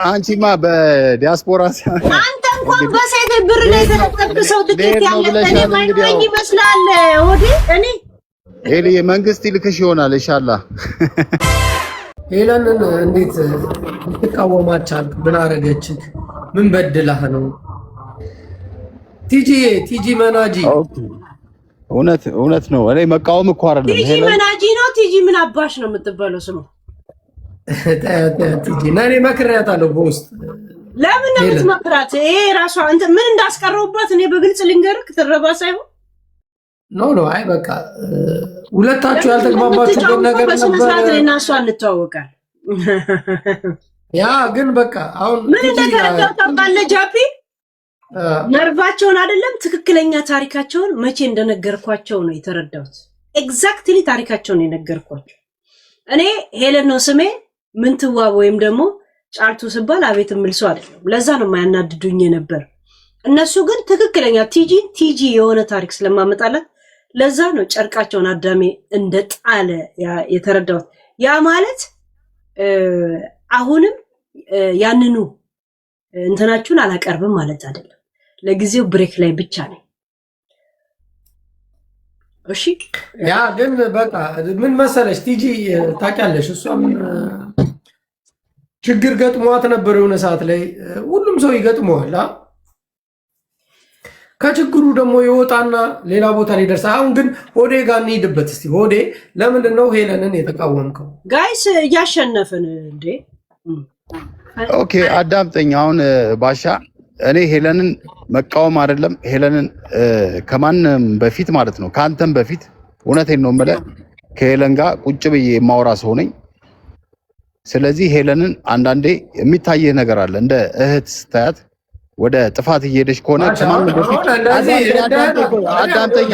አንቺማ በዲያስፖራ አንተ እንኳን በሴት ብር ላይ የተለጠፍክ ሰው ትኬት ልሄድ ነው ያለ እኔ ብለሻል። እንግዲህ ማይኖረኝ ያው ይመስላል። ወዲ እኔ ሄሊ መንግስት ይልክሽ ይሆናል ኢንሻአላህ። ሄለንን እንዴት ልትቃወማት ቻልክ? ምን አረገችህ? ምን በድላህ ነው? ቲጂ ቲጂ መናጂ Okay፣ እውነት እውነት ነው። እኔ መቃወም እኮ አይደለም ቲጂ ሄለን መናጂ ነው። ቲጂ ምን አባሽ ነው የምትባለው ስሙ? ቲጂ እና እኔ መክሬያታለሁ በውስጥ። ለምን ነው ሄለን የምትመክራት? ይሄ ራሷ እንትን ምን እንዳስቀረውባት እኔ በግልጽ ልንገርክ፣ ትረባ ሳይሆን No no፣ አይ በቃ ሁለታችሁ ለምን ያልተግባባችሁበት እንደምትጫወተው ነገር በስነ ነበረ። ስርዓት እኔና እሷ እንተዋወቃል። ያ ግን በቃ አሁን ምን ቲጂ እንደተረዳው ታውቃለህ ጃፒ? ነርቫቸውን አይደለም ትክክለኛ ታሪካቸውን መቼ እንደነገርኳቸው ነው የተረዳሁት። Exactly ታሪካቸውን የነገርኳቸው። እኔ ሄለን ነው ስሜ፣ ምንትዋብ ወይም ደግሞ ጫልቱ ስባል አቤት የምል ሰው አይደለም። ለዛ ነው የማያናድዱኝ የነበር። እነሱ ግን ትክክለኛ ቲጂን ቲጂ የሆነ ታሪክ ስለማመጣላት ለዛ ነው ጨርቃቸውን አዳሜ እንደጣለ የተረዳሁት። ያ ማለት አሁንም ያንኑ እንትናችሁን አላቀርብም ማለት አይደለም። ለጊዜው break ላይ ብቻ ነኝ። እሺ ያ ግን በቃ ምን መሰለሽ ቲጂ ታውቂያለሽ፣ እሷም ችግር ገጥሟት ነበር የሆነ ሰዓት ላይ። ሁሉም ሰው ይገጥመዋል። ከችግሩ ደግሞ የወጣና ሌላ ቦታ ሊደርስ። አሁን ግን ሆዴ ጋር እንሂድበት እስቲ። ሆዴ ለምንድን ነው ሄለንን የተቃወምከው? Guys እያሸነፍን እንዴ! Okay አዳምጠኝ። አሁን ባሻ እኔ ሄለንን መቃወም አይደለም ሄለንን ከማንም በፊት ማለት ነው ከአንተም በፊት እውነቴን ነው የምልህ ከሄለን ጋር ቁጭ ብዬ የማወራ ሰው ነኝ። ስለዚህ ሄለንን አንዳንዴ የሚታየህ ነገር አለ። እንደ እህት ስታያት ወደ ጥፋት እየሄደች ከሆነ ባሻ ከማንም በፊት አሁን እንደዚህ አዳምጠኝ፣ አዳምጠኛ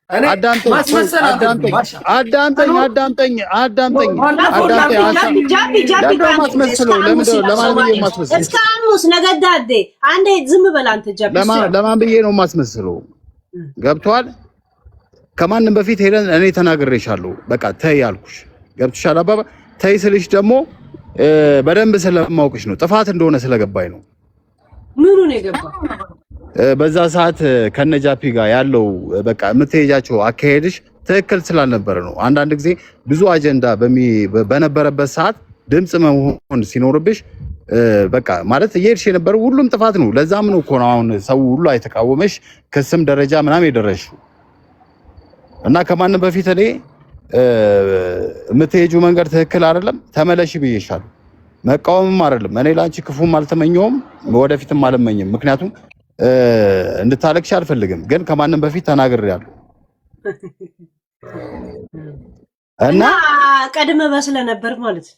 እኔ አዳምጠኝ፣ ማስመሰል አትልም አዳምጠኝ፣ ባሻ። አዳምጠኝ፣ አዳምጠኝ፣ አዳምጠኝ፣ ባለፈው አዳምጠኝ። ሀሳብ ጃፒ ጃፒ ለምንድን ነው የማስመስለው? ለምንድን ነው ለማን ብዬ የማስመስለው? እስከ ሐሙስ ነገዳዴ አንዴ ዝም በል አንተ ጃፒ። ለማን ብዬ ነው የማስመስለው? ገብቶሃል? ከማንም በፊት ሄደን እኔ ተናግሬሻለሁ። በቃ ተይ አልኩሽ። ገብቶሻል አባባ? ተይ ስልሽ ደግሞ በደንብ ስለማውቅሽ ነው፣ ጥፋት እንደሆነ ስለገባኝ ነው። ምኑ ነው የገባ? በዛ ሰዓት ከነጃፒ ጋር ያለው በቃ የምትሄጃቸው አካሄድሽ ትክክል ስላልነበረ ነው። አንዳንድ ጊዜ ብዙ አጀንዳ በነበረበት ሰዓት ድምፅ መሆን ሲኖርብሽ በቃ ማለት እየሄድሽ የነበረው ሁሉም ጥፋት ነው። ለዛም ነው እኮ ነው አሁን ሰው ሁሉ አይተቃወመሽ ክስም ደረጃ ምናምን የደረስሽው። እና ከማንም በፊት እኔ የምትሄጂው መንገድ ትክክል አይደለም፣ ተመለሺ ብዬሻለሁ። መቃወምም አይደለም እኔ ለአንቺ ክፉም አልተመኘውም፣ ወደፊትም አልመኝም። ምክንያቱም እንድታለቅሽ አልፈልግም። ግን ከማንም በፊት ተናግሬያለሁ እና እና ቀድመ በስለ ነበር ማለት ነው።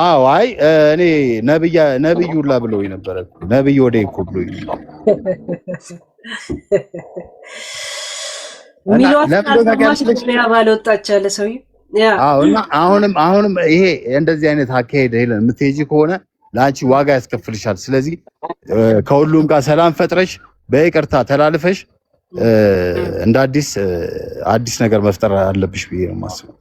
አዎ አይ እኔ ነብያ ነብይ ሁላ ብሎኝ ነበረ። ነብይ ወደ እኮ ብሎኝ እና ሚሏትን ለምን እንደሆነ አልሰማሽ ታውቂያለሽ? ሌላ ባለወጣች ያለ ሰውዬው ያ አዎ እና አሁንም አሁንም ይሄ እንደዚህ አይነት አካሄድ ሄለን የምትሄጂ ከሆነ ለአንቺ ዋጋ ያስከፍልሻል። ስለዚህ ከሁሉም ጋር ሰላም ፈጥረሽ በይቅርታ ተላልፈሽ እንደ አዲስ አዲስ ነገር መፍጠር አለብሽ ብዬ ነው የማስበው።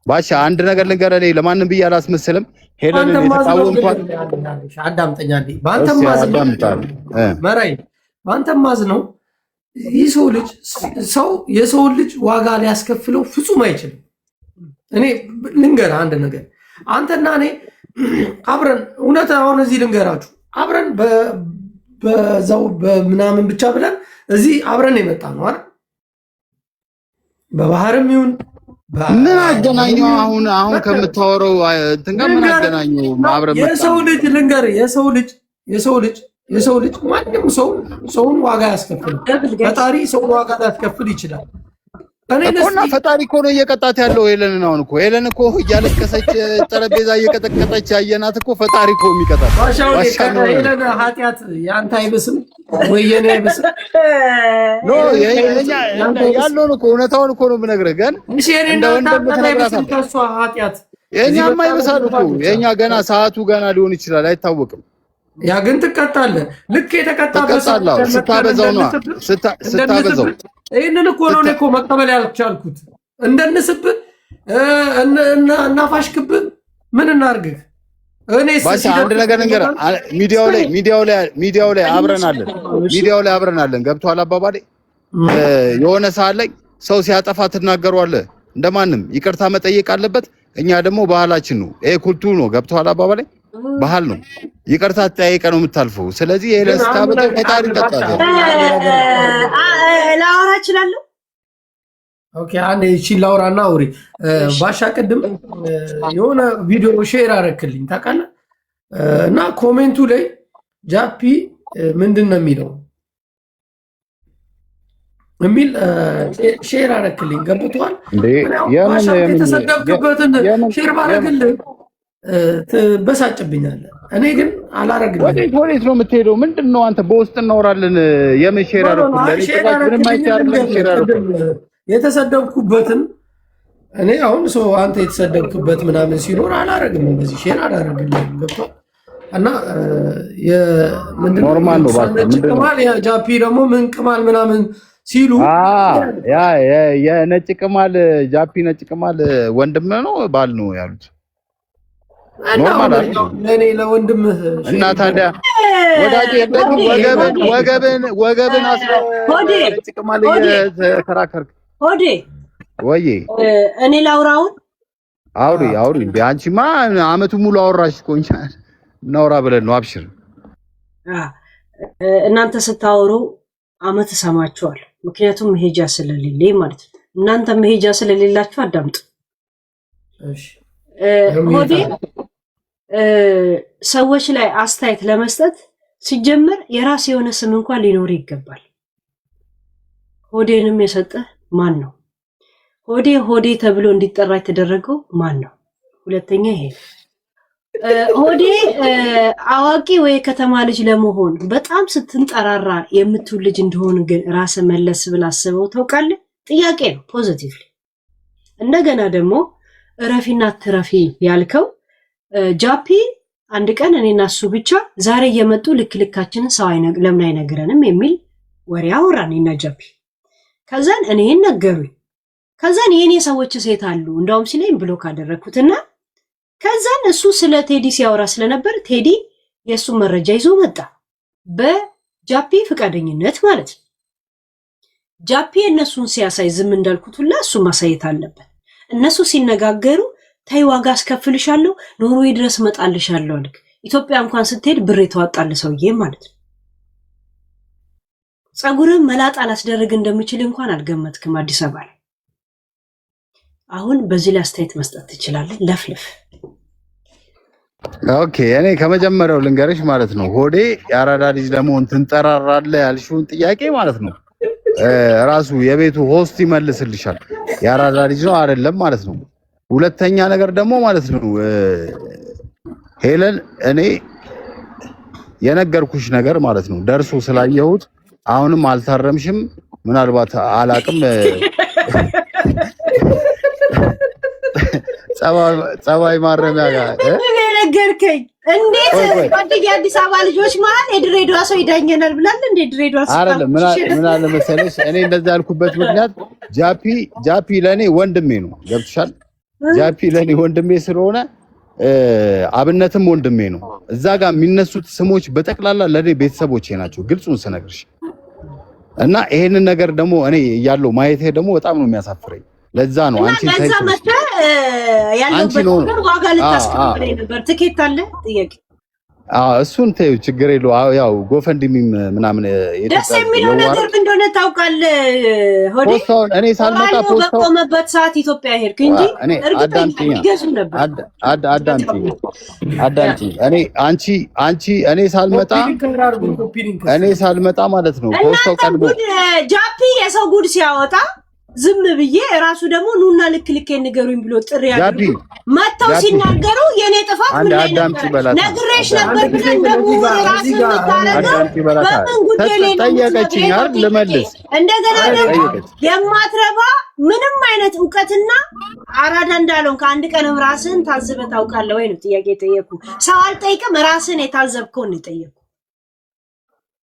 ባሻ አንድ ነገር ልንገርህ፣ እኔ ለማንም ብዬ አላስመስልም። ሄለንን በአንተም ማዝነው ግን የተቃወምኳት አዳምጠኛ እንዴ፣ በአንተም እስኪ ማዝነው አዳምጣለሁ መራይ፣ በአንተም ማዝነው ይህ ሰው ልጅ ሰው የሰውን ልጅ ዋጋ ሊያስከፍለው ፍጹም አይችልም። እኔ ልንገርህ አንድ ነገር፣ አንተና እኔ አብረን እውነት አሁን እዚህ ልንገራችሁ አብረን በዛው በምናምን ብቻ ብለን እዚህ አብረን የመጣ ነው አይደል? በባህርም ይሁን ምን አገናኘው? አሁን አሁን ከምታወራው እንትን ጋር ምን አገናኘው? አብረን መጣን። የሰው ልጅ ልንገርህ፣ የሰው ልጅ የሰው ልጅ የሰው ልጅ ማንም ሰው ሰውን ዋጋ ያስከፍል። ፈጣሪ ሰውን ዋጋ ሊያስከፍል ይችላል። እኔ እኮና ፈጣሪ እኮ ነው እየቀጣት ያለው ሄለንን። አሁን እኮ ሄለን እኮ እያለቀሰች ጠረጴዛ እየቀጠቀጠች ያየናት እኮ ፈጣሪ እኮ የሚቀጣት ባሻው ባሻ ነው። ሄለን ኃጢአት የአንተ አይብስም ወይ የኔ አይብስም? No የኛ ያለውን እኮ እውነታውን እኮ ነው የምነግርህ። ግን እሺ የኔ እንደ ወንድም እናንተ አይብስም ትነግራታለህ። ከእሷ ኃጢአት የእኛማ ይብሳል እኮ የእኛ ገና ሰዓቱ ገና ሊሆን ይችላል፣ አይታወቅም። ያ ግን ትቀጣለህ። ልክ የተቀጣበት ሰው ትቀጣለህ። አዎ፣ ስታበዛው ነዋ፣ ስታበዛው ይህንን እኮ ነው እኔ እኮ መቀበል ያልቻልኩት። እንደንስብህ እናፋሽክብህ ምን እናርግህ? እኔ ባሻ አንድ ነገር ነገር ሚዲያው ላይ ሚዲያው ላይ ሚዲያው ላይ አብረን አለን። ሚዲያው ላይ አብረን አለን። ገብቶሃል አባባሌ? የሆነ ሰዓት ላይ ሰው ሲያጠፋ ትናገሯለህ። እንደማንም ይቅርታ መጠየቅ አለበት። እኛ ደግሞ ባህላችን ነው ይሄ፣ culture ነው። ገብቶሃል አባባሌ? ባህል ነው። ይቅርታ ተጠያይቀ ነው የምታልፈው። ስለዚህ ይሄ ለስታበጠ ፈጣሪ ቀጣለ። ላወራ እችላለሁ። Okay፣ አንዴ እቺ ላውራና አውሪ። ባሻ ቅድም የሆነ ቪዲዮ share አረክልኝ ታውቃለህ? እና comment ኡ ላይ ጃፒ ምንድን ነው የሚለው የሚል share አረክልኝ። ገብቶሃል? የተሰደብክበትን share ባረግልህ ትበሳጭብኛለህ። እኔ ግን አላረግልህም። ወዴት ወዴት ነው የምትሄደው? ምንድን ነው አንተ? በውስጥ እናወራለን። የምን share አረኩልህ? ምንም አይቻልም። Share አረኩልህ የተሰደብኩበትን እኔ አሁን ሰው አንተ የተሰደብክበት ምናምን ሲኖር አላረግም፣ እንደዚህ share አላረግልህም። ገብቶሃል? እና Normal ነው። ቅማል ጃፒ ደግሞ ምን ቅማል ምናምን ሲሉ ያ የነጭ ቅማል ጃፒ ነጭ ቅማል ወንድም ነው ባል ነው ያሉት። Normal ለእኔ ለወንድምህ እና ታዲያ ወዳጄ ወገብን ወገብን ወገብን አስረው ነጭ ቅማል እየተከራከርክ ሆዴ ወይ እኔ ላውራውን አውሪ አውሪ። እንደ አንቺማ አመቱ ሙሉ አወራሽ እኮ እኛ እናውራ ብለን ነው። አብሽር። እናንተ ስታወሩ አመት እሰማችኋል። ምክንያቱም መሄጃ ስለሌለ ማለት ነው። እናንተ መሄጃ ስለሌላችሁ አዳምጡ። ሆዴ ሰዎች ላይ አስተያየት ለመስጠት ሲጀመር የራስ የሆነ ስም እንኳን ሊኖር ይገባል። ሆዴንም የሰጠ ማን ነው? ሆዴ ሆዴ ተብሎ እንዲጠራ የተደረገው ማን ነው? ሁለተኛ ይሄ ሆዴ አዋቂ ወይ ከተማ ልጅ ለመሆን በጣም ስትንጠራራ የምትውል ልጅ እንደሆን ግን ራስ መለስ ብለህ አስበው ታውቃለህ? ጥያቄ ነው positively። እንደገና ደግሞ እረፊና ትረፊ ያልከው ጃፒ አንድ ቀን እኔና እሱ ብቻ ዛሬ እየመጡ ልክ ልካችንን ሰው ለምን አይነግረንም የሚል ወሬ አወራን እኔና ጃፒ። ከዛን እኔን ነገሩኝ። ከዛን የኔ ሰዎች ሴት አሉ እንዳውም ሲለኝ block አደረግኩትና ከዛን እሱ ስለ ቴዲ ሲያወራ ስለነበር ቴዲ የእሱ መረጃ ይዞ መጣ፣ በጃፒ ፈቃደኝነት ማለት ነው። ጃፒ እነሱን ሲያሳይ ዝም እንዳልኩት ሁላ እሱ ማሳየት አለበት። እነሱ ሲነጋገሩ ተይ ዋጋ አስከፍልሻለሁ፣ ኖርዌይ ድረስ እመጣልሻለሁ አልክ። ኢትዮጵያ እንኳን ስትሄድ ብር የተዋጣል ሰውዬ ማለት ነው። ፀጉርህን መላጣ ላስደርግ እንደምችል እንኳን አልገመትክም አዲስ አበባ ላይ። አሁን በዚህ ላይ አስተያየት መስጠት ትችላለህ። ለፍልፍ። Okay፣ እኔ ከመጀመሪያው ልንገርሽ ማለት ነው። ሆዴ የአራዳ ልጅ ለመሆን ትንጠራራለህ ያልሽውን ጥያቄ ማለት ነው ራሱ የቤቱ host ይመልስልሻል። የአራዳ ልጅ ነው አይደለም ማለት ነው። ሁለተኛ ነገር ደግሞ ማለት ነው ሄለን፣ እኔ የነገርኩሽ ነገር ማለት ነው ደርሶ ስላየሁት አሁንም አልታረምሽም። ምናልባት አላቅም ጸባይ ማረሚያ ጋር ነገርከኝ። እንዴት ጓደኛ የአዲስ አበባ ልጆች መሀል የድሬዳዋ ሰው ይዳኘናል ብላል። እንዴ ድሬዳዋ አይደለም። ምን አለ መሰለሽ፣ እኔ እንደዛ ያልኩበት ምክንያት ጃፒ ጃፒ ለእኔ ወንድሜ ነው። ገብቶሻል? ጃፒ ለእኔ ወንድሜ ስለሆነ አብነትም ወንድሜ ነው። እዛ ጋር የሚነሱት ስሞች በጠቅላላ ለእኔ ቤተሰቦቼ ናቸው፣ ግልጹን ስነግርሽ እና ይሄንን ነገር ደግሞ እኔ እያለሁ ማየቴ ደግሞ በጣም ነው የሚያሳፍረኝ። ለዛ ነው አንቺ ለዛ መተህ ያለሁበት ነገር ዋጋ ልታስከፍለኝ ነበር። ትኬት አለ ጥያቄ እሱን ተይው፣ ችግር የለውም። ያው GoFundMe ም ምናምን ደስ የሚለው ነገር ምን እንደሆነ ታውቃለህ? ሆዴ ፖስታውን እኔ ሳልመጣ ፖስታው በቆመበት ሰዓት ኢትዮጵያ ሄድክ እንጂ እርግጠኛ ይገዙ ነበር። አዳምጪኝ አዳምጪኝ። እኔ አንቺ አንቺ እኔ ሳልመጣ እኔ ሳልመጣ ማለት ነው ፖስታው ቀድሞ ጃፒ የሰው ጉድ ሲያወጣ ዝም ብዬ እራሱ ደግሞ ኑና ልክ ልክ ንገሩኝ ብሎ ጥሪ ያድርጉ መጥተው ሲናገሩ የኔ ጥፋት ምን ላይ ነበር? ነግሬሽ ነበር ብለህ እንደ ምሁር ራስን የምታደርገው በምን ጉዳይ ላይ ነው? ጠየቀችኝ አይደል? ልመልስ። እንደገና ደግሞ የማትረባ ምንም አይነት እውቀትና አራዳ እንዳለውን ከአንድ ቀንም ራስህን ታዝበህ ታውቃለህ ወይ ነው ጥያቄ የጠየኩህ። ሰው አልጠይቅም፣ ራስህን የታዘብከውን ነው የጠየኩህ።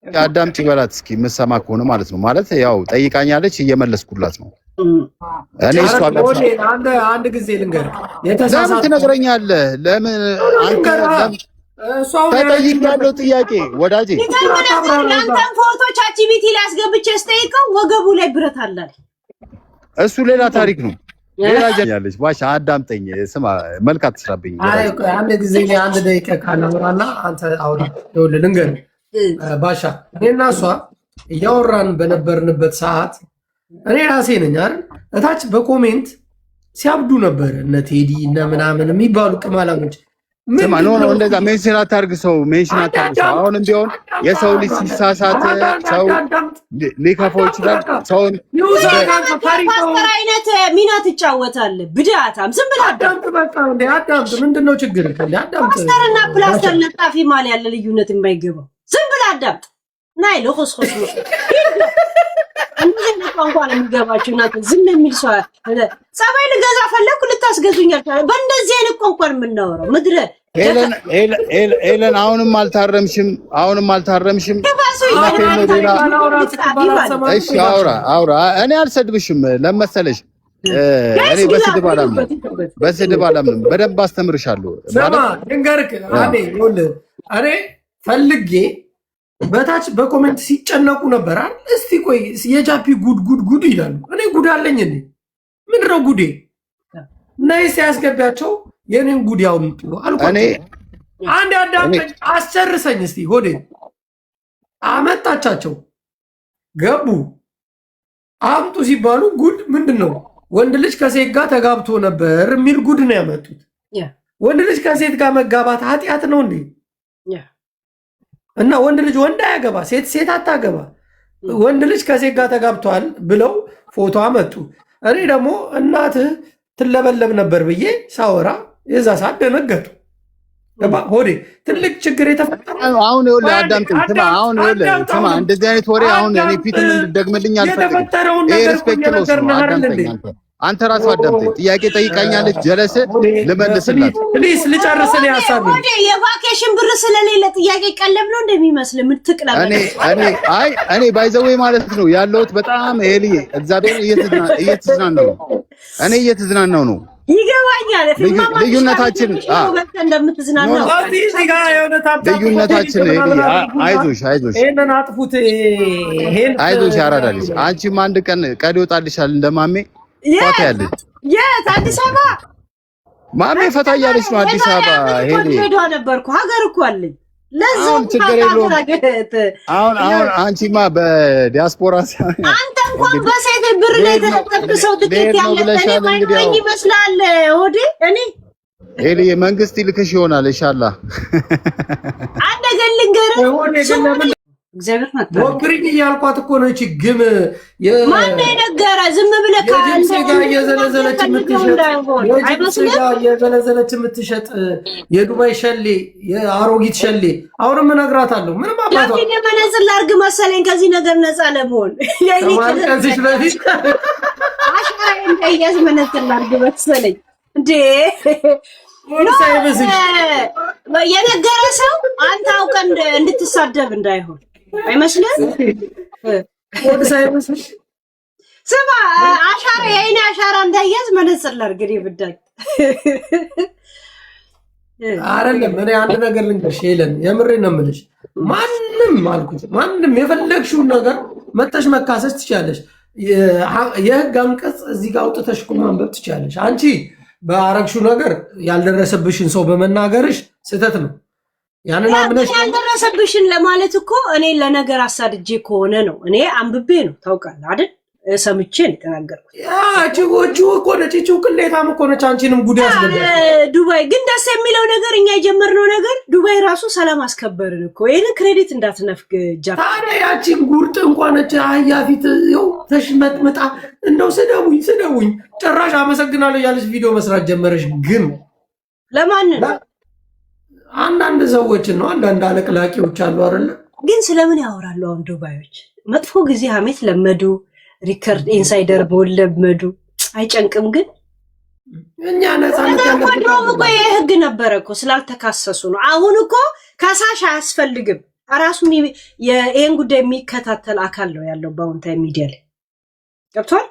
አዳምጪ በላት እስኪ የምትሰማ ከሆነ ማለት ነው። ማለት ያው ጠይቃኛለች፣ እየመለስኩላት ነው። እኔ እሷ ጋር አንድ ጊዜ ልንገርህ፣ ለምን የተሳሳተ ትነግረኛለህ? ለምን አንተ ልንገርህ፣ ለምን እሷ አሁን ያለችው ተጠይቄያለሁ ጥያቄ ወዳጄ። የሚገርም ነገር የአንተን ፎቶ ChatGPT ላይ አስገብቼ ስጠይቀው ወገቡ ላይ ብረት አለ። እሱ ሌላ ታሪክ ነው። ሌላ ያለች ባሻ አዳምጠኝ፣ ስማ፣ መልክ አትስራብኝ አይ ወዳጄ። ቆይ አንድ ጊዜ እኔ አንድ ደቂቃ ካላወራና አንተ አውራ። ይኸውልህ ልንገርህ ባሻ፣ እኔና እሷ እያወራን በነበርንበት ሰዓት እኔ ራሴ ነኝ አይደል እታች በ comment ሲያብዱ ነበር እነ ቴዲ እነ ምናምን የሚባሉ ቅማላሞች። ስማ፣ no no፣ ምንድን ነው? እንደዛ mention አታርግ፣ ሰው mention አታርግ ሰው። አሁንም ቢሆን የሰው ልጅ ሲሳሳት ሰው ሊከፋው ይችላል። ሰውን ፓስተር አይነት ሚና ትጫወታለህ። ብድአታም ዝም ብለህ አዳምጥ። አዳምጥ፣ በቃ እንዴ አዳምጥ። ምንድን ነው ችግር? እንዴ አዳምጥ። ፓስተርና ፕላስተር ለጣፊ ማል ያለ ልዩነት የማይገባው ዝም ብለህ አዳምጥ። ናይ ለኮስኮስ ነው እንደዚህ አይነት ቋንቋ ነው የሚገባችሁ እናንተ። ዝም የሚል ሰው ጸባይ ልገዛ ፈለግኩ ልታስገዙኝ አልቻለም። በእንደዚህ አይነት ቋንቋ ነው የምናወራው። ምድረ ሄለን ሄለን ሄለን፣ አሁንም አልታረምሽም፣ አሁንም አልታረምሽም። እውነቴን ነው። ሌላ እሺ፣ አውራ አውራ። እኔ አልሰድብሽም። ለመሰለሽ እኔ በስድብ አላምንም፣ በስድብ አላምንም። በደንብ አስተምርሻለሁ ስማ ማለት ልንገርህ፣ አንዴ ይኸውልህ፣ እኔ ፈልጌ በታች በ comment ሲጨነቁ ነበር አይደል? እስቲ ቆይ የጃፒ ጉድ ጉድ ጉድ ይላሉ። እኔ ጉድ አለኝ እንዴ? ምንድን ነው ጉዴ? ነይ ሲያስገቢያቸው የኔን ጉድ ያውምጡ እኔ አልኳቸው። አንድ አዳምጠኝ፣ አስጨርሰኝ እስቲ ሆዴ። አመጣቻቸው፣ ገቡ። አምጡ ሲባሉ ጉድ ምንድን ነው? ወንድ ልጅ ከሴት ጋር ተጋብቶ ነበር የሚል ጉድ ነው ያመጡት። ወንድ ልጅ ከሴት ጋር መጋባት ኃጢአት ነው እንዴ? እና ወንድ ልጅ ወንድ አያገባ፣ ሴት ሴት አታገባ። ወንድ ልጅ ከሴት ጋር ተጋብቷል ብለው ፎቶ አመጡ። እኔ ደግሞ እናትህ ትለበለብ ነበር ብዬ ሳወራ የዛ ሰዓት ደነገጡ። ገባ ሆዴ። ትልቅ ችግር የተፈጠረው አሁን ይኸውልህ አዳምጠኝ፣ ስማ። አሁን ይኸውልህ ስማ፣ እንደዚህ አይነት ወሬ አሁን እኔ ፊትም እንድደግምልኝ አልፈልግም። የተፈጠረውን ይሄ ነገር እኮ respect loss ነው። እየነገርንህ አይደል አዳምጠኝ እንዴ? አንተ አንተ ራስህ አዳምጠኝ። ጥያቄ ጠይቃኛለች ጀለስ፣ ልመልስላት። Please ልጨርስ እኔ ሀሳቤን። ሆዴ የ vacation ብር ስለሌለ ጥያቄ ቀለብ ነው እንደሚመስል የምትቅለበ እኔ እኔ አይ እኔ by the way ማለት ነው ያለሁት በጣም ኤልዬ እግዚአብሔር እየተዝናናው ነው። እኔ እየተዝናናው ነው። ይገባኛል። ልዩነታችን እንደምትዝናናው እዚህ እዚህ ጋር የሆነ tap tap ልዩነታችን ኤልዬ ምናምን አድርጉና አይዞሽ አይዞሽ ይሄንን አጥፉት። ይሄን አይዞሽ ያራዳ ልጅ፣ አንቺም አንድ ቀን ቀድ ይወጣልሻል እንደማሜ ፈታ ያለች። የት? አዲስ አበባ። ማሜ ፈታ እያለች ነው አዲስ አበባ ሄሊ። ሄዷ ነበርኩ። ሀገር እኮ አለኝ። ለዛ አሁን ችግር የለውም። አሁን አሁን አንቺማ በዲያስፖራ አንተ እንኳን በሴት ብር ላይ የተለጠፍክ ሰው ትኬት ልሄድ ነው ያለ እኔ ብለሻል። እንግዲህ ማይኖረኝ ያው ይመስላል ሆዴ። እኔ ሄሊ መንግስት ይልክሽ ይሆናል ኢንሻአላህ። አንድ ነገር ልንገርህ፣ ሆዴ ግን ለምን እግዚአብሔር መጣ። ሞክሪኝ እያልኳት እኮ ነው። ይህቺ ግም ማነው የነገረ? ዝም ብለህ የጅብ ስጋ እየዘለዘለች የምትሸጥ እንዳይሆን የጅብ አይመስልም? ስጋ እየዘለዘለች የምትሸጥ የዱባይ ሸሌ፣ የአሮጊት ሸሌ። አሁንም እነግራታለሁ። ምንም አባቷ ጃፒን የመነጽር ላድርግ መሰለኝ ከዚህ ነገር ነፃ ለመሆን። የእኔ ከማልቀስሽ በፊት አሻራ እንዳይያዝ መነጽር ላድርግ መሰለኝ እንዴ። ሆድ ሳይብስሽ የነገረ ሰው አንተ አውቀህ እንድትሳደብ እንዳይሆን አይመስልም? ሆድ ሳይብስሽ። ስማ፣ አሻራ የአይኔ አሻራ እንዳይያዝ መነጽር ላድርግ እኔ ብዳኝ። አይደለም፣ እኔ አንድ ነገር ልንገርሽ ሄለን፣ የምሬን ነው የምልሽ። ማንም አልኩት፣ ማንም የፈለግሽውን ነገር መተሽ መካሰስ ትችያለሽ። የህግ አንቀጽ እዚህ ጋር አውጥተሽ እኮ ማንበብ ትችያለሽ። አንቺ በአረግሽው ነገር ያልደረሰብሽን ሰው በመናገርሽ ስህተት ነው። ያንን አምነሽ ያልደረሰብሽን ለማለት እኮ እኔ ለነገር አሳድጄ ከሆነ ነው። እኔ አንብቤ ነው ታውቃለህ አይደል? ሰምቼ ነው የተናገርኩት። ያቺ እኮ ነች፣ ይቺው ቅሌታም እኮ ነች። አንቺንም ጉድ ያስገባል። ዱባይ ግን ደስ የሚለው ነገር እኛ የጀመርነው ነገር ዱባይ ራሱ ሰላም አስከበርን እኮ። ይህንን credit እንዳትነፍግ ጃ። ታዲያ ያቺን ጉርጥ እንኳን ነች አህያ ፊት ይኸው ተሽመጥምጣ እንደው ስደቡኝ ስደቡኝ ጭራሽ አመሰግናለሁ እያለች ቪዲዮ መስራት ጀመረች። ግን ለማንን? አንዳንድ ሰዎችን ነው፣ አንዳንድ አለቅላቂዎች አሉ አይደለ? ግን ስለምን ያወራሉ አሁን ዱባዮች? መጥፎ ጊዜ ሀሜት ለመዱ፣ record insider መሆን ለመዱ። አይጨንቅም ግን? እኛ ነፃነት እኮ ድሮም እኮ ያለበት ይሄ ህግ ነበረ እኮ፣ ስላልተካሰሱ ነው። አሁን እኮ ከሳሽ አያስፈልግም። ራሱ ይሄን ጉዳይ የሚከታተል አካል ነው ያለው በአሁን time ሚዲያ ላይ፣ ገብቷል።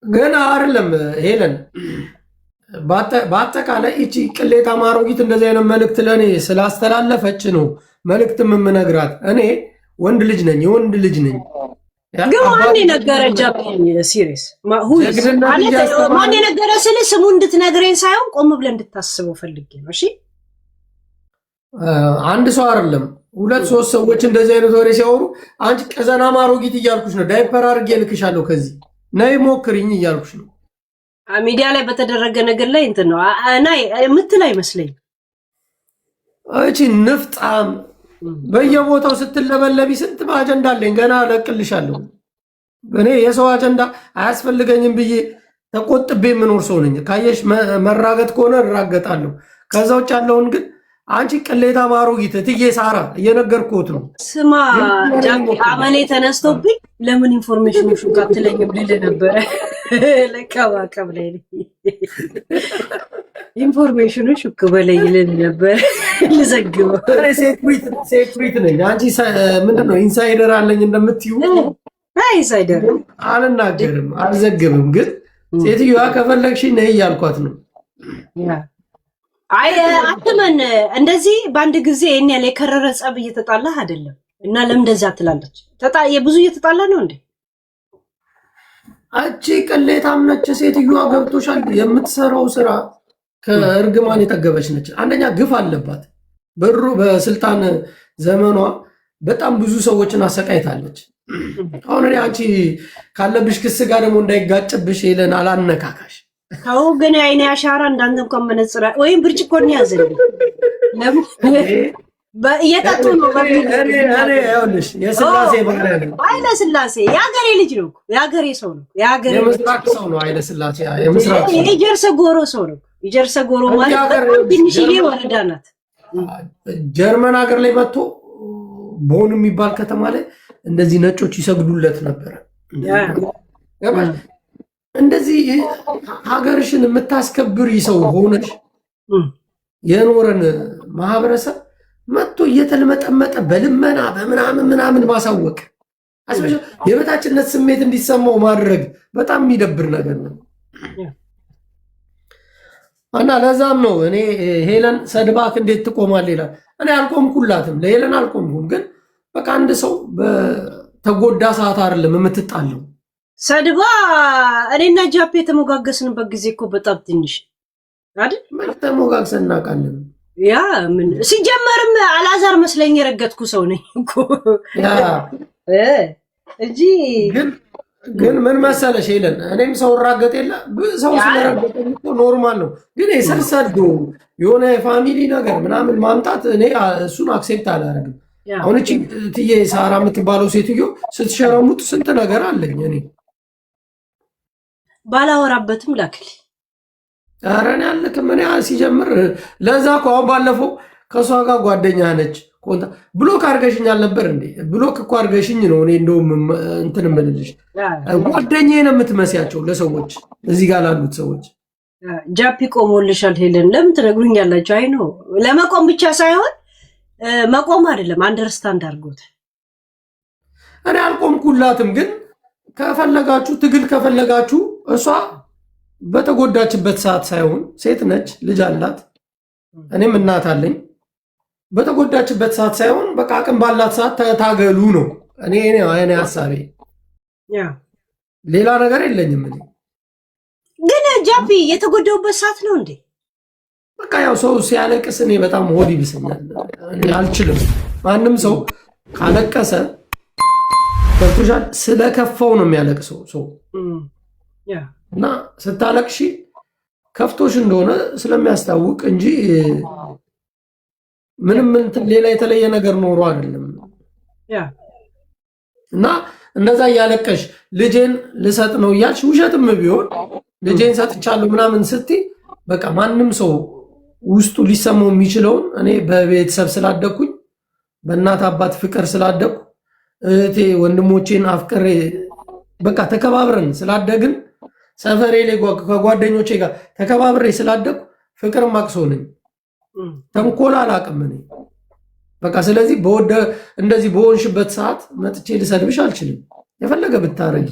ገና አይደለም ሄለን፣ በአጠቃላይ እቺ ቅሌታም አሮጊት እንደዚህ አይነት መልእክት ለእኔ ስላስተላለፈች ነው መልእክትም የምነግራት። እኔ ወንድ ልጅ ነኝ፣ የወንድ ልጅ ነኝ። ግን ማን የነገረ serious ማን የነገረ ስል ስሙ እንድትነግረኝ ሳይሆን ቆም ብለህ እንድታስበው ፈልጌ ነው። እሺ አንድ ሰው አይደለም ሁለት ሶስት ሰዎች እንደዚህ አይነት ወሬ ሲያወሩ አንቺ ቀዘናም አሮጊት እያልኩሽ ነው። ዳይፐር አድርጌ እልክሻለሁ ከዚህ ነይ ሞክሪኝ እያልኩሽ ነው። ሚዲያ ላይ በተደረገ ነገር ላይ እንትን ነው እና የምትል አይመስለኝም። እቺ ንፍጣም በየቦታው ስትለበለቢ ስንት አጀንዳ አለኝ ገና እለቅልሻለሁ። እኔ የሰው አጀንዳ አያስፈልገኝም ብዬ ተቆጥቤ የምኖር ሰው ነኝ። ካየሽ መራገጥ ከሆነ እራገጣለሁ። ከዛ ውጭ ያለውን ግን አንቺ ቅሌታም አሮጊት እትዬ ሳራ እየነገርኩት ነው። ስማ አመሌ ተነስቶብኝ ለምን information ኑ ሹክ አትለኝም ልልህ ነበረ። ለቀባቀብ ላይ information ኑ ሹክ በለኝ ልልህ ነበረ። ልዘግበው secret ነኝ። አንቺ ምንድን ነው insider አለኝ እንደምትዩ insider አልናገርም፣ አልዘግብም። ግን ሴትዮዋ ከፈለግሽ ነይ እያልኳት ነው። አይ አትመን። እንደዚህ በአንድ ጊዜ ይሄን ያለ የከረረ ጸብ እየተጣላህ አይደለም። እና ለምን እንደዛ ትላለች? የብዙ እየተጣላ ነው እንዴ? አቺ ቅሌታም ነች ሴትዮዋ። ገብቶሻል? የምትሰራው ስራ ከእርግማን የጠገበች ነች። አንደኛ ግፍ አለባት። በሩ በስልጣን ዘመኗ በጣም ብዙ ሰዎችን አሰቃይታለች። አሁን እኔ አንቺ ካለብሽ ክስ ጋር ደግሞ እንዳይጋጭብሽ ሄለን አላነካካሽ። ተው ግን የአይኔ አሻራ እንዳንተ እንኳን መነጽር ወይም ብርጭቆን ያዘልኝ። እየጠጡ ነው። የስላሴ ባሪያ ነው ኃይለ ስላሴ የሀገሬ ልጅ ነው፣ የሀገሬ ሰው ነው። የሀገሬ የምስራቅ ሰው ነው ኃይለ ስላሴ የምስራቅ ሰው የጀርሰ ጎሮ ሰው ነው። የጀርሰ ጎሮ ማለት በጣም ትንሽዬ ወረዳ ናት። ጀርመን ሀገር ላይ መጥቶ ቦን የሚባል ከተማ ላይ እንደዚህ ነጮች ይሰግዱለት ነበረ። እንደዚህ ሀገርሽን የምታስከብሪ ሰው ሆነሽ የኖረን ማህበረሰብ መጥቶ እየተልመጠመጠ በልመና በምናምን ምናምን ማሳወቅ የበታችነት ስሜት እንዲሰማው ማድረግ በጣም የሚደብር ነገር ነው። እና ለዛም ነው እኔ ሄለን ሰድባክ እንዴት ትቆማል ይላል። እኔ አልቆምኩላትም፣ ለሄለን አልቆምኩም። ግን በቃ አንድ ሰው በተጎዳ ሰዓት አይደለም የምትጣለው። ሰድባ እኔና ጃፔ የተሞጋገስንበት ጊዜ እኮ በጣም ትንሽ አይደል? መች ተሞጋግሰን እናውቃለን? ያ ምን ሲጀመርም አላዛር መስለኝ የረገጥኩ ሰው ነኝ እኮ እንጂ ግን ምን መሰለሽ ሄለን፣ እኔም ሰው እራገጥ የለ ሰው ስለረገጠኝ እኮ normal ነው። ግን የስር ሰዶ የሆነ የ family ነገር ምናምን ማምጣት እኔ እሱን accept አላደርግም። አሁን እቺ እትዬ ሳራ የምትባለው ሴትዮ ስትሸረሙጥ ስንት ነገር አለኝ እኔ ባላወራበትም ላክል። ኧረ እኔ አልክም። እኔ ሲጀምር ለዛ እኮ አሁን ባለፈው ከእሷ ጋር ጓደኛ ነች block አድርገሽኝ አልነበር እንዴ? block እኮ አድርገሽኝ ነው። እኔ እንደውም እንትን እምልልሽ ጓደኛዬ ነው የምትመስያቸው ለሰዎች፣ እዚህ ጋር ላሉት ሰዎች። ጃፒ ቆሞልሻል ሄለን፣ ለምን ትነግሩኛላችሁ? አይ ነው ለመቆም ብቻ ሳይሆን መቆም አይደለም understand አድርጎት። እኔ አልቆምኩላትም፣ ግን ከፈለጋችሁ ትግል ከፈለጋችሁ እሷ በተጎዳችበት ሰዓት ሳይሆን ሴት ነች፣ ልጅ አላት፣ እኔም እናት አለኝ። በተጎዳችበት ሰዓት ሳይሆን በቃ አቅም ባላት ሰዓት ታገሉ ነው እኔ እኔ ሀሳቤ፣ ሌላ ነገር የለኝም። እኔ ግን ጃፒ የተጎዳውበት ሰዓት ነው እንዴ? በቃ ያው ሰው ሲያለቅስ እኔ በጣም ሆድ ይብሰኛል፣ አልችልም። ማንም ሰው ካለቀሰ ገብቶሻል፣ ስለከፋው ነው የሚያለቅሰው ሰው እና ስታለቅሺ ከፍቶሽ እንደሆነ ስለሚያስታውቅ እንጂ ምንም ሌላ የተለየ ነገር ኖሮ አይደለም። እና እንደዛ እያለቀሽ ልጄን ልሰጥ ነው እያልሽ ውሸትም ቢሆን ልጄን ሰጥቻለሁ ምናምን ስትይ በቃ ማንም ሰው ውስጡ ሊሰማው የሚችለውን እኔ በቤተሰብ ስላደግኩኝ በእናት አባት ፍቅር ስላደግኩ እህቴ ወንድሞቼን አፍቅሬ በቃ ተከባብረን ስላደግን ሰፈሬ ላይ ከጓደኞቼ ጋር ተከባብሬ ስላደግኩ ፍቅር ማቅሶ ነኝ። ተንኮል አላውቅም እኔ በቃ። ስለዚህ በወደ እንደዚህ በሆንሽበት ሰዓት መጥቼ ልሰድብሽ አልችልም። የፈለገ ብታረጊ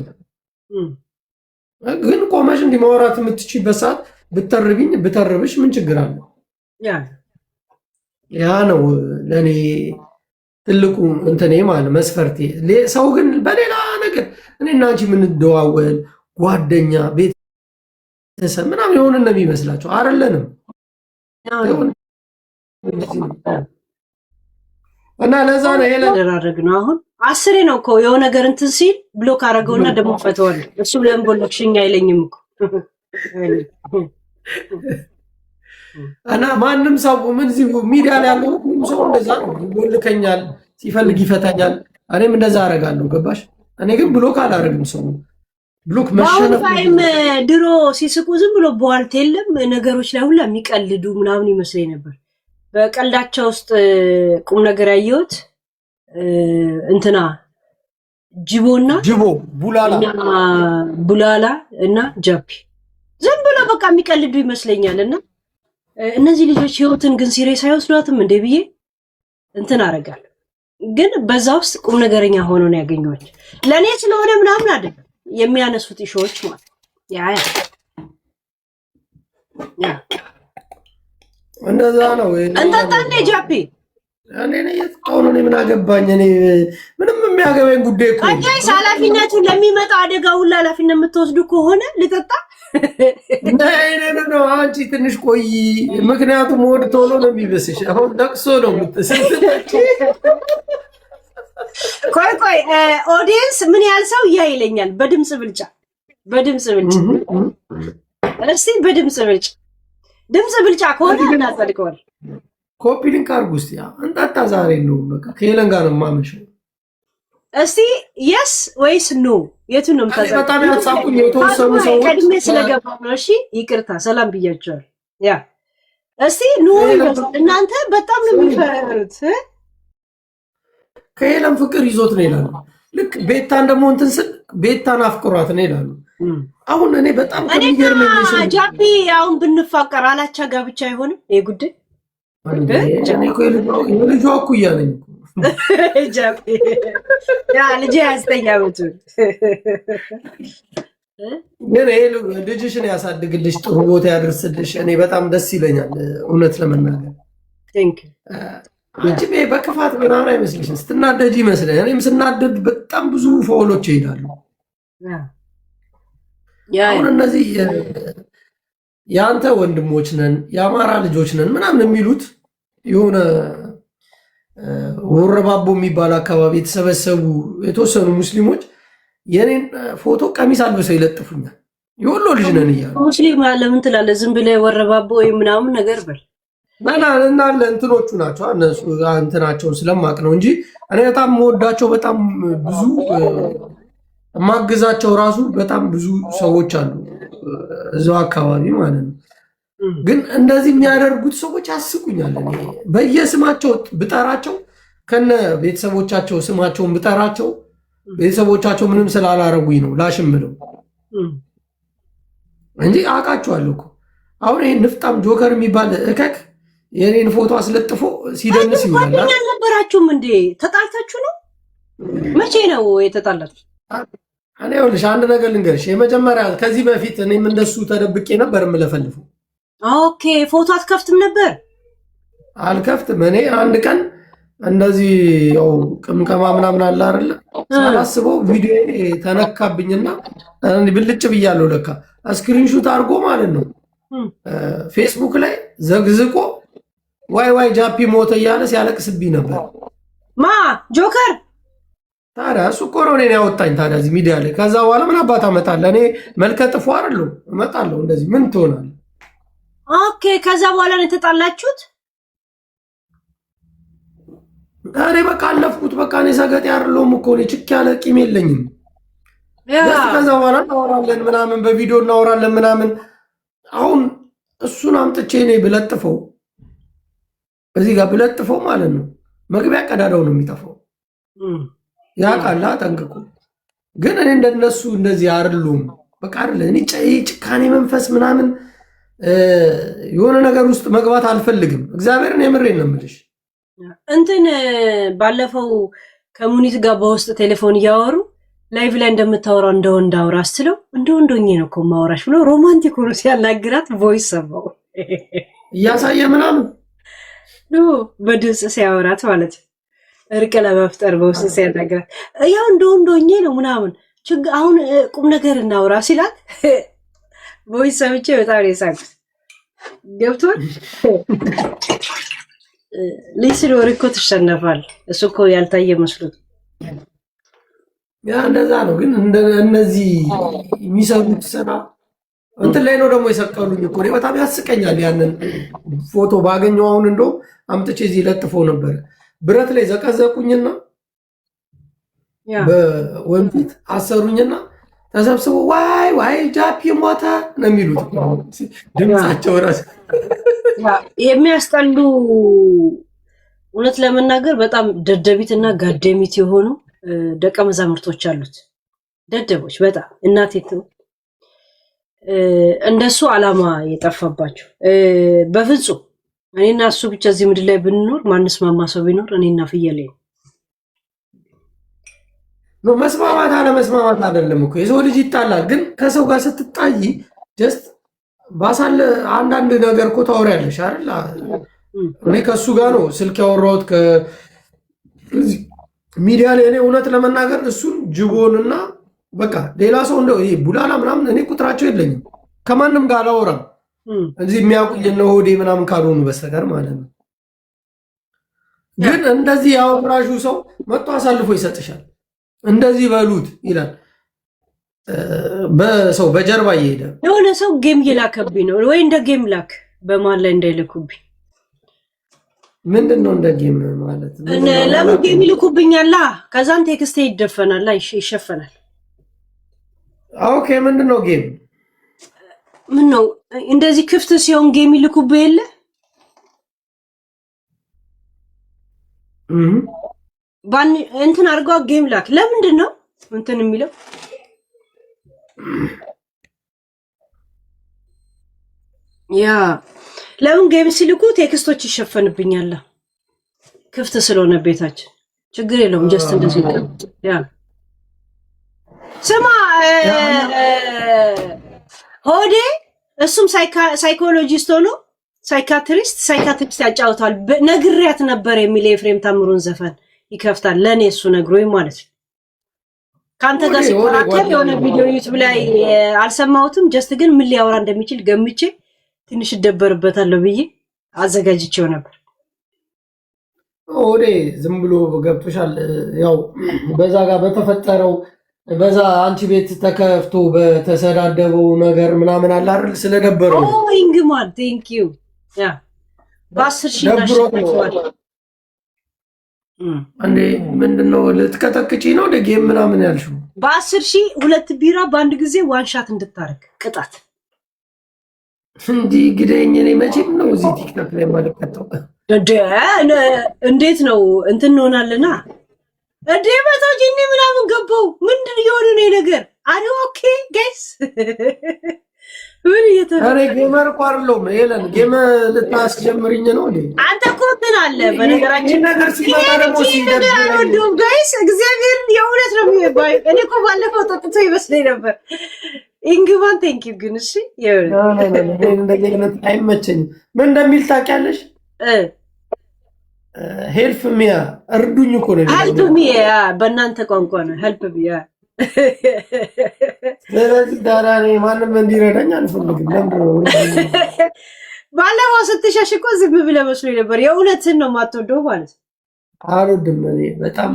ግን ቆመሽ እንዲህ ማውራት የምትችይበት ሰዓት ብተርቢኝ ብተርብሽ ምን ችግር አለው? ያ ነው ለእኔ ትልቁ እንትኔ ማለት መስፈርቴ። ሰው ግን በሌላ ነገር እኔ እና አንቺ የምንደዋወል ጓደኛ ቤተሰብ ምናምን የሆንን ነው የሚመስላቸው። አይደለንም። እና ለዛ ነው ደራረግ ነው። አሁን አስሬ ነው እኮ የሆነ ነገር እንትን ሲል block አደረገውና ደግሞ ፈተዋል። እሱም ለምን block ሽኝ አይለኝም እኮ። እና ማንም ሰው ምን እዚህ ሚዲያ ላይ ያለው ሁሉም ሰው እንደዛ ነው። ይቦልከኛል፣ ሲፈልግ ይፈታኛል። እኔም እንደዛ አደርጋለሁ። ገባሽ? እኔ ግን block አላደርግም። ሰው block መሸነፍ time ድሮ ሲስቁ ዝም ብሎ በዋልት የለም ነገሮች ላይ ሁላ የሚቀልዱ ምናምን ይመስለኝ ነበር። በቀልዳቸው ውስጥ ቁም ነገር ያየሁት እንትና ጅቦና ጅቦ ቡላላ ቡላላ እና ጃፒ ዝም ብሎ በቃ የሚቀልዱ ይመስለኛል። እና እነዚህ ልጆች ህይወትን ግን serious አይወስዷትም እንዴ ብዬ እንትን አደርጋለሁ። ግን በዛ ውስጥ ቁም ነገረኛ ሆኖ ነው ያገኘኋቸው። ለእኔ ስለሆነ ምናምን አይደለም የሚያነሱት issue ዎች ማለት yeah yeah እንደዛ ነው። እንጠጣ እንዴ ጃፒ? እኔ ነኝ የጠጣሁ ነው። እኔ ምን አገባኝ? እኔ ምንም የሚያገባኝ ጉዳይ እኮ አንቺስ ኃላፊነቱን ለሚመጣው አደጋ ሁላ ኃላፊነት የምትወስዱ ከሆነ ልጠጣ። ነው አንቺ ትንሽ ቆይ። ምክንያቱም ወድ ቶሎ ነው የሚበስሽ። አሁን ለቅሶ ነው የምትሰጪ። ቆይ ቆይ፣ audience ምን ያህል ሰው ያ ይለኛል? በድምፅ ብልጫ፣ በድምፅ ብልጫ፣ እስቲ በድምፅ ብልጫ፣ ድምፅ ብልጫ ከሆነ እናጸድቀዋል። copy link አድርጉ እስቲ። እንጠጣ ዛሬ ነው በቃ ከሄለን ጋር ነው የማመሸው። እስቲ yes ወይስ no የቱን ነው የምታዘው? በጣም ያሳቁኝ የተወሰኑ ሰዎች ቀድሜ ስለገባሁ ነው። እሺ ይቅርታ፣ ሰላም ብያቸዋል። yeah እስቲ no ይበዛል። እናንተ በጣም ነው የሚፈሩት። ከሄለን ፍቅር ይዞት ነው ይላሉ። ልክ ቤታን ደግሞ እንትን ስል ቤታን አፍቅሯት ነው ይላሉ። አሁን እኔ በጣም ከሚገርመኝ ጃፒ አሁን ብንፋቀር አላቻ ጋብቻ አይሆንም ይሄ ጉዳይ። የልጇ እኩያ ነኝ እኮ ልጄ 29 ዓመቱ ግን ይሄ ልጅሽን ያሳድግልሽ፣ ጥሩ ቦታ ያደርስልሽ። እኔ በጣም ደስ ይለኛል እውነት ለመናገር አንቺ በክፋት ምናምን አይመስልሽም፣ ስትናደጅ ይመስለኛል። እኔም ስናደድ በጣም ብዙ foul ኦች ይሄዳሉ። አሁን እነዚህ የአንተ ወንድሞች ነን የአማራ ልጆች ነን ምናምን የሚሉት የሆነ ወረባቦ የሚባል አካባቢ የተሰበሰቡ የተወሰኑ ሙስሊሞች የኔን ፎቶ ቀሚስ አልብሰው ይለጥፉኛል። የወሎ ልጅ ነን እያሉ ሙስሊም ለምን ትላለህ? ዝም ብለህ ወረባቦ ወይ ምናምን ነገር በል እና እንትኖቹ ናቸው እነሱ እንትናቸውን ስለማቅ ነው እንጂ እኔ በጣም የምወዳቸው በጣም ብዙ የማግዛቸው ራሱ በጣም ብዙ ሰዎች አሉ እዛው አካባቢ ማለት ነው። ግን እንደዚህ የሚያደርጉት ሰዎች ያስቁኛል። እኔ በየስማቸው ብጠራቸው ከነ ቤተሰቦቻቸው ስማቸውን ብጠራቸው ቤተሰቦቻቸው ምንም ስላላረጉኝ ነው ላሽምለው እንጂ አውቃቸዋለሁ እኮ። አሁን ይሄ ንፍጣም ጆከር የሚባል እከክ የኔን ፎቶ አስለጥፎ ሲደንስ ይውላል። ጓደኛ አልነበራችሁም እንዴ? ተጣልታችሁ ነው? መቼ ነው የተጣላችሁ? እኔ ይኸውልሽ አንድ ነገር ልንገርሽ። የመጀመሪያ ከዚህ በፊት እኔም እንደሱ ተደብቄ ነበር የምለፈልፈው። okay፣ ፎቶ አትከፍትም ነበር? አልከፍትም። እኔ አንድ ቀን እንደዚህ ያው ቅምቀማ ምናምን አለ አይደለ? ሳላስበው ቪዲዮ ተነካብኝና ብልጭ ብያለሁ። ለካ screenshot አድርጎ ማለት ነው ፌስቡክ ላይ ዘግዝቆ ዋይ ዋይ ጃፒ ሞተ እያለ ሲያለቅስብኝ ነበር። ማ ጆከር? ታዲያ እሱ እኮ ነው እኔን ያወጣኝ ታዲያ እዚህ ሚዲያ ላይ። ከዛ በኋላ ምን አባት አመጣለህ? እኔ መልከ ጥፉ አይደለሁ እመጣለሁ። እንደዚህ ምን ትሆናለህ? okay፣ ከዛ በኋላ ነው የተጣላችሁት? እኔ በቃ አለፍኩት። በቃ እኔ ሰገጤ አይደለሁም እኮ እኔ ችክ ያለ ቂም የለኝም። ከዛ በኋላ እናወራለን ምናምን፣ በቪዲዮ እናወራለን ምናምን። አሁን እሱን አምጥቼ እኔ ብለጥፈው እዚህ ጋር ብለጥፈው ማለት ነው መግቢያ ቀዳዳው ነው የሚጠፋው። ያውቃላ ጠንቅቆ። ግን እኔ እንደነሱ እንደዚህ አይደሉም። በቃ አይደለ እኔ ጭካኔ መንፈስ ምናምን የሆነ ነገር ውስጥ መግባት አልፈልግም። እግዚአብሔርን የምሬን ነው የምልሽ። እንትን ባለፈው ከሙኒት ጋር በውስጥ ቴሌፎን እያወሩ Live ላይ እንደምታወራው እንደ ወንድ አውራ ስትለው እንደ ወንድ ሆኜ ነው እኮ የማወራሽ ብሎ romantic ሆኖ ሲያናግራት voice ሰማው። እያሳየ ምናምን። No፣ በድምፅ ሲያወራት ማለት ነው። እርቅ ለመፍጠር በውስጥ ሲያናግራት ያው እንደ ወንድ ሆኜ ነው ምናምን አሁን ቁም ነገር እናውራ ሲላት voice ሰምቼ በጣም ነው የሳቅሁት። ገብቶን ልጅ ሲኖር እኮ ትሸነፋል። እሱ እኮ ያልታየ መስሎት። Yeah፣ እንደዛ ነው። ግን እነዚህ የሚሰሩት ስራ እንትን ላይ ነው ደግሞ የሰቀሉኝ እኮ። እኔ በጣም ያስቀኛል። ያንን ፎቶ ባገኘው አሁን እንደውም አምጥቼ እዚህ ለጥፎ ነበር። ብረት ላይ ዘቀዘቁኝና በወንፊት አሰሩኝና ተሰብስበው ዋይ ዋይ ጃፒ ሞተ ነው የሚሉት። ድምፃቸው ራሱ። የሚያስጠሉ፣ እውነት ለመናገር በጣም ደደቢት እና ጋደሚት የሆኑ ደቀ መዛሙርቶች አሉት። ደደቦች በጣም፣ እናቴ እንደሱ ዓላማ የጠፋባቸው። በፍጹም እኔና እሱ ብቻ እዚህ ምድር ላይ ብንኖር ማንስማማ ሰው ቢኖር እኔና ፍየሌ ነው። መስማማት አለመስማማት አይደለም እኮ፣ የሰው ልጅ ይጣላል። ግን ከሰው ጋር ስትጣይ just ባሳለ አንዳንድ ነገር እኮ ታወሪያለሽ አይደል? እኔ ከእሱ ጋር ነው ስልክ ያወራሁት ሚዲያ ላይ። እኔ እውነት ለመናገር እሱን ጅቦንና በቃ ሌላ ሰው እንደው ይሄ ቡላላ ምናምን እኔ ቁጥራቸው የለኝም። ከማንም ጋር አላወራም። እዚህ የሚያውቁኝ እነ ሆዴ ምናምን ካልሆኑ በስተቀር ማለት ነው። ግን እንደዚህ ያወራሹ ሰው መጥቶ አሳልፎ ይሰጥሻል። እንደዚህ በሉት ይላል። በሰው በጀርባ እየሄደ። የሆነ ሰው game እየላከብኝ ነው ወይ እንደ game ላክ፣ በማን ላይ እንዳይልኩብኝ። ምንድን ነው እንደ game ማለት? ለምን game ይልኩብኛላ? ከዛን text ኤ ይደፈናል፣ ይሸፈናል። Okay፣ ምንድን ነው game? ምን ነው እንደዚህ ክፍት ሲሆን game ይልኩብህ የለ? ባን እንትን አድርገዋ game ላክ። ለምንድን ነው እንትን የሚለው? Yeah፣ ለምን game ሲልኩ text ኦች ይሸፈንብኛል? ክፍት ስለሆነ ቤታችን ችግር የለውም። Just እንደዚህ። Yeah፣ ስማ ሆዴ፣ እሱም psychologist ሆኖ psychiatrist ያጫውታል። ነግሬያት ነበር የሚል የኤፍሬም ታምሩን ዘፈን ይከፍታል። ለእኔ እሱ ነግሮኝ ማለት ነው። ከአንተ ጋር ሲከራከር የሆነ ቪዲዮ YouTube ላይ አልሰማሁትም። Just ግን ምን ሊያወራ እንደሚችል ገምቼ ትንሽ እደበርበታለሁ ብዬ አዘጋጅቼው ነበር። ሆዴ ዝም ብሎ ገብቶሻል። ያው በዛ ጋር በተፈጠረው በዛ አንቺ ቤት ተከፍቶ በተሰዳደበው ነገር ምናምን አለ አይደል? ስለደበረው ነው። ኢንግማን thank you። Yeah፣ በ10,000 እናሸንፈዋለን። እንዴ፣ ምንድነው? ልትቀጠቅጪ ነው እንደ game ምናምን ያልሽው? በ10,000 ሁለት ቢራ በአንድ ጊዜ one shot እንድታረግ ቅጣት። እንዲህ ግደኝ። እኔ መቼም ነው እዚህ TikTok ላይ የማልቀጣው። እንዴት ነው እንትን እንሆናለና እንዴ፣ 100 ጂኒ ምናምን ገባው። ምንድን እየሆነ ነው ነገር? Are you okay guys? ምን እኔ gamer እኮ አይደለሁም ሄለን፣ game ልታስጀምሪኝ ነው እንዴ? አንተ እኮ እንትን አለ። በነገራችን ነገር ሲመጣ ደግሞ ነገር አልወደውም guys፣ እግዚአብሔርን የእውነት ነው የሚባይ። እኔ እኮ ባለፈው ጠጥቶ ይመስለኝ ነበር። ኢንግማን thank you ግን እሺ። እንደዚህ አይነት አይመቸኝም። ምን እንደሚል ታውቂያለሽ? Help me፣ እርዱኝ እኮ ነው። Help me፣ በእናንተ ቋንቋ ነው help me። ስለዚህ ታዲያ እኔ ማንም እንዲረዳኝ አልፈልግም። ለምንድን ነው? ባለፈው ስትሸሽ እኮ ዝም ብለህ መስሎኝ ነበር። የእውነትን ነው የማትወደው ማለት ነው። አልወድም። እኔ በጣም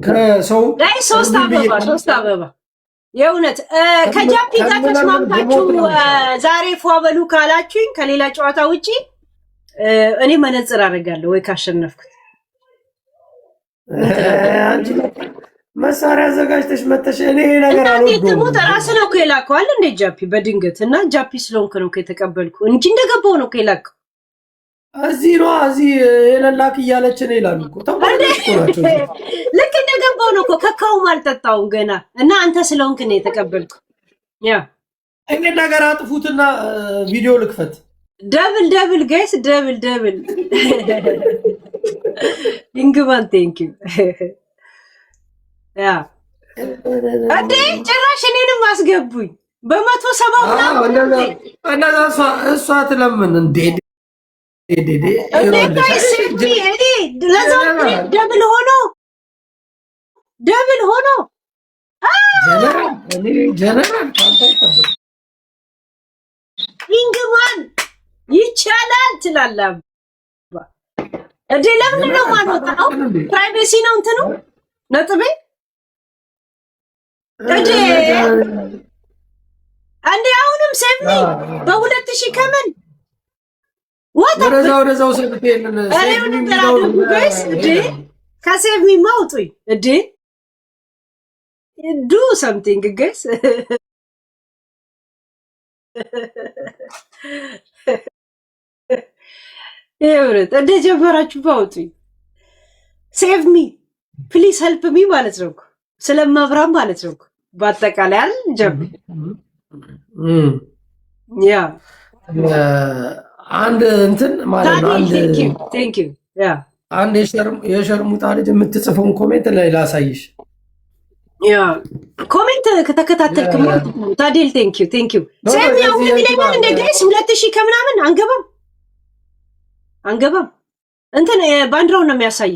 ከሰው ላይ ሶስት አበባ፣ ሶስት አበባ። የእውነት ከጃፒ ጋር ተስማምታችሁ ዛሬ ፏ በሉ ካላችሁኝ ከሌላ ጨዋታ ውጪ እኔ መነጽር አደርጋለሁ ወይ ካሸነፍኩት። አንቺ መሳሪያ አዘጋጅተሽ መተሽ እኔ ይሄ ነገር እናቴ አልወደውም። ትሙት ራስህ ነው እኮ የላከው አለ እንደ ጃፒ በድንገት እና ጃፒ ስለሆንክ ነው እኮ የተቀበልኩ እንጂ እንደገባው ነው እኮ የላከው። እዚህ ነዋ፣ እዚህ ሄለን ላክ እያለች ነው ይላሉ እኮ። ተንኮለኞች እኮ ናቸው። ልክ እንደገባው ነው እኮ፣ ከካውም አልጠጣውም ገና እና አንተ ስለሆንክ ነው የተቀበልኩ። Yeah። ይሄን ነገር አጥፉትና ቪዲዮ ልክፈት። Double double guys፣ double double። ኢንግማን thank you። Yeah። እንዴ ጭራሽ እኔንም አስገቡኝ በ170 ምናምን። እንደዛ እሷ ትለምን እንዴ? እንዴ እኔ ለዛው double ሆኖ double ሆኖ። ጀነራል ከአንተ አይጠበቅም። ኢንግማን ይቻላል ትላለህ እንዴ? ለምንድን ነው የማልወጣው? Privacy ነው እንትኑ ነጥቤ። እንዴ እንዴ አሁንም save me በ2000 ከምን ወደዛ ወደዛው ሰብቴ። ነገር አድርጉ guys። እንዴ ከ save me አውጡኝ እንዴ! Do something, guys። ይኸውልህ እንደጀመራችሁ አውጡኝ። Save me, please, help me ማለት ነው እኮ፣ ስለመብራም ማለት ነው እኮ በአጠቃላይ አይደል ጀምር yeah። አንድ እንትን ማለት ነው። አንድ Thank you, yeah. አንድ የሸርሙጣ ልጅ የምትጽፈውን comment ላይ ላሳይሽ። Yeah, comment ከተከታተልክ ታዴል thank you, thank you. Save me አሁን ይለኛል እንደ guys 2000 ከምናምን አንገባም አንገባም። እንትን ባንዲራውን ነው የሚያሳይ።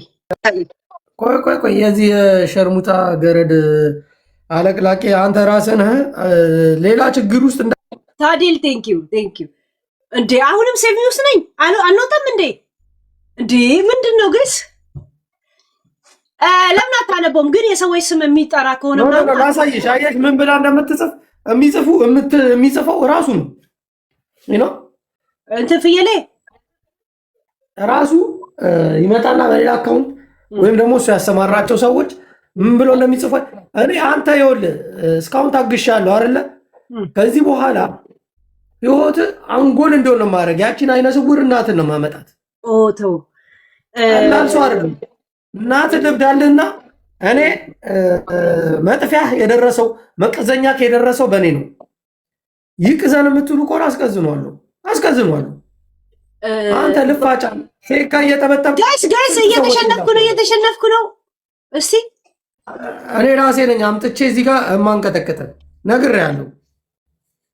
ቆይ ቆይ ቆይ፣ የዚህ የሸርሙጣ ገረድ አለቅላቂ አንተ ራስህ ነህ ሌላ ችግር ውስጥ እንዳ ታዴል thank you, thank you። እንዴ አሁንም save me ውስጥ ነኝ፣ አልወጣም እንዴ? እንዴ ምንድን ነው guys? ለምን አታነበውም? ግን የሰዎች ስም የሚጠራ ከሆነ ምናምን ላሳይሽ። አየሽ ምን ብላ እንደምትጽፍ? የሚጽፈው ራሱ ነው ነው። እንትን ፍየሌ። ራሱ ይመጣና በሌላ account ወይም ደግሞ እሱ ያሰማራቸው ሰዎች ምን ብሎ እንደሚጽፉ እኔ አንተ ይኸውልህ እስካሁን ታግሻለሁ አይደለ? ከዚህ በኋላ ህይወት አንጎል እንደሆነ ነው ማድረግ። ያቺን አይነ ስውር እናትን ነው ማመጣት። ኦ ተው። ቀላል ሰው አይደለም። እናት ልብዳልህና እኔ መጥፊያህ የደረሰው መቅዘኛ የደረሰው በእኔ ነው። ይቅዘን የምትሉ ከሆነ አስቀዝኗለሁ፣ አስቀዝኗለሁ። አንተ ልፋጫ ሴካ እየጠበጠብ Guys, guys, እየተሸነፍኩ ነው፣ እየተሸነፍኩ ነው። እስቲ እኔ ራሴ ነኝ አምጥቼ እዚህ ጋር የማንቀጠቅጠ ነግሬሃለሁ።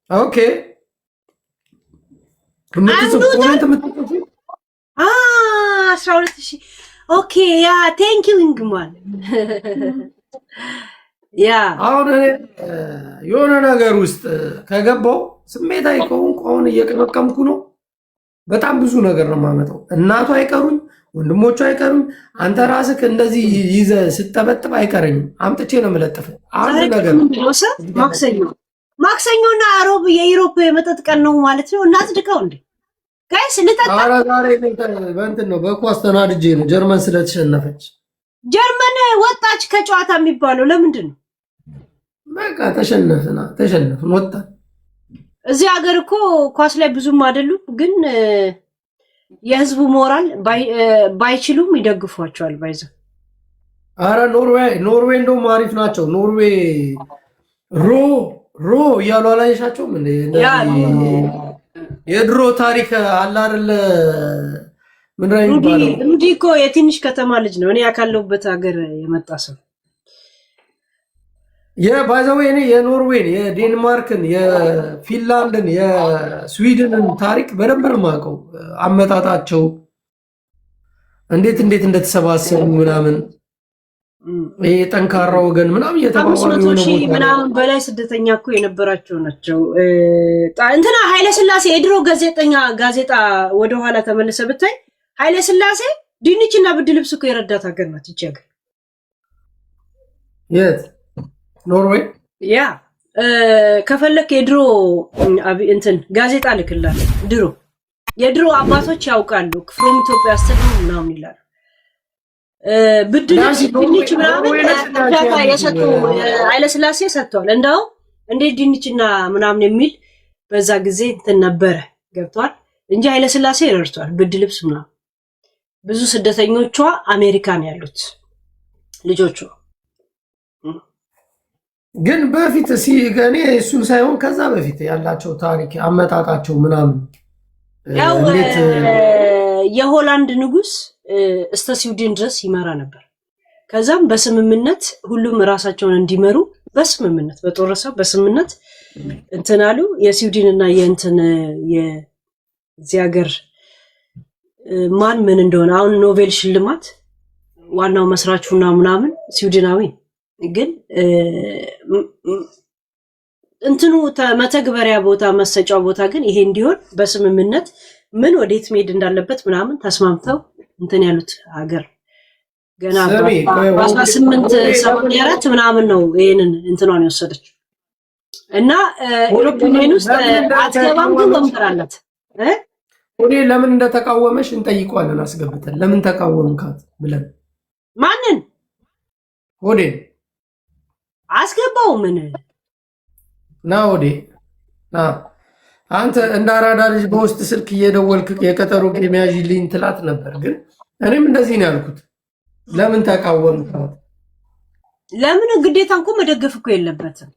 Okay የምትጽፉ comment የምትጽፉ 12,000። Okay, yeah, thank you ኢንግማን, yeah. አሁን እኔ የሆነ ነገር ውስጥ ከገባው ስሜታዊ ከሆንኩ አሁን እየቀመቀምኩ ነው። በጣም ብዙ ነገር ነው የማመጣው። እናቱ አይቀሩኝ፣ ወንድሞቹ አይቀሩኝ። አንተ ራስህ እንደዚህ ይዘህ ስጠበጥብ አይቀረኝም። አምጥቼ ነው የምለጥፍህ። አንድ ነገር ማክሰኞ ማክሰኞና አሮብ የ Europe የመጠጥ ቀን ነው ማለት ነው። እናጽድቀው እንዴ guys? ልጠጣ። ኧረ ዛሬ በእንትን ነው በኳስ ተናድጄ ነው ጀርመን ስለተሸነፈች። ጀርመን ወጣች ከጨዋታ የሚባለው ለምንድን ነው? በቃ ተሸነፍና ተሸነፍን ወጣን። እዚህ ሀገር እኮ ኳስ ላይ ብዙም አይደሉም፣ ግን የህዝቡ ሞራል ባይችሉም ይደግፏቸዋል። ባይዘ አረ ኖርዌይ ኖርዌይ እንደውም አሪፍ ናቸው። ኖርዌይ ሮ ሮ እያሉ አላየሻቸውም እንዴ? የድሮ ታሪክ አለ አይደለ? ምንድን ነው የሚባለው? ሩዲ እኮ የትንሽ ከተማ ልጅ ነው። እኔ ካለሁበት ሀገር የመጣ ሰው። የ by the way እኔ የኖርዌይን፣ የዴንማርክን፣ የፊንላንድን፣ የስዊድንን ታሪክ በደንብ ነው የማውቀው። አመጣጣቸው እንዴት እንዴት እንደተሰባሰቡ ምናምን ይሄ ጠንካራ ወገን ምናምን እየተባባሉ አምስት መቶ የሆነ ሺህ ቦታ ላይ ምናምን በላይ ስደተኛ እኮ የነበራቸው ናቸው። እንትና ኃይለ ስላሴ የድሮ ጋዜጠኛ ጋዜጣ ወደኋላ ተመልሰ ብታይ ኃይለ ስላሴ ድንችና ብርድ ልብስ እኮ የረዳት ሀገር ናት ይቺ ሀገር። የት? ኖርዌይ? Yeah, ከፈለክ የድሮ እንትን ጋዜጣ ልክላል። ድሮ የድሮ አባቶች ያውቃሉ። From ኢትዮጵያ ስትል ምናምን ይላሉ። ብርድ ልብስ፣ ድንች ምናምን እርዳታ የሰጡ ኃይለስላሴ ሰጥተዋል። እንደውም እንዴት ድንችና ምናምን የሚል በዛ ጊዜ እንትን ነበረ፣ ገብቷል እንጂ ኃይለስላሴ ረድቷል። ብርድ ልብስ ምናምን ብዙ ስደተኞቿ አሜሪካን ያሉት ልጆቹ። ግን በፊት እኔ እሱን ሳይሆን ከዛ በፊት ያላቸው ታሪክ አመጣጣቸው ምናምን ያው እንዴት የሆላንድ ንጉስ እስከ ስዊድን ድረስ ይመራ ነበር። ከዛም በስምምነት ሁሉም ራሳቸውን እንዲመሩ በስምምነት በጦር ሰብ በስምምነት እንትን አሉ። የስዊድን እና የእንትን የዚህ ሀገር ማን ምን እንደሆነ አሁን ኖቤል ሽልማት ዋናው መስራቹና ምናምን ስዊድናዊ ግን እንትኑ መተግበሪያ ቦታ መሰጫው ቦታ ግን ይሄ እንዲሆን በስምምነት ምን ወዴት መሄድ እንዳለበት ምናምን ተስማምተው እንትን ያሉት ሀገር ገና ስሚ፣ ቆይ፣ በ1884 ምናምን ነው ይሄንን እንትኗን የወሰደችው እና European Union ውስጥ ለምን አትገባም፣ ግን እንደተቃወመች ወንበር አላት እ? እኔ ለምን እንደተቃወመሽ እንጠይቀዋለን አስገብተን፣ ለምን ተቃወምካት ብለን። ማንን? ሆዴ። አስገባው ምን? ና ሆዴ ና። አንተ እንደ አራዳ ልጅ በውስጥ ስልክ እየደወልክ የቀጠሮ game ያዥልኝ ትላት ነበር። ግን እኔም እንደዚህ ነው ያልኩት። ለምን ተቃወምካት? ለምን? ግዴታ እኮ መደገፍ እኮ የለበትም።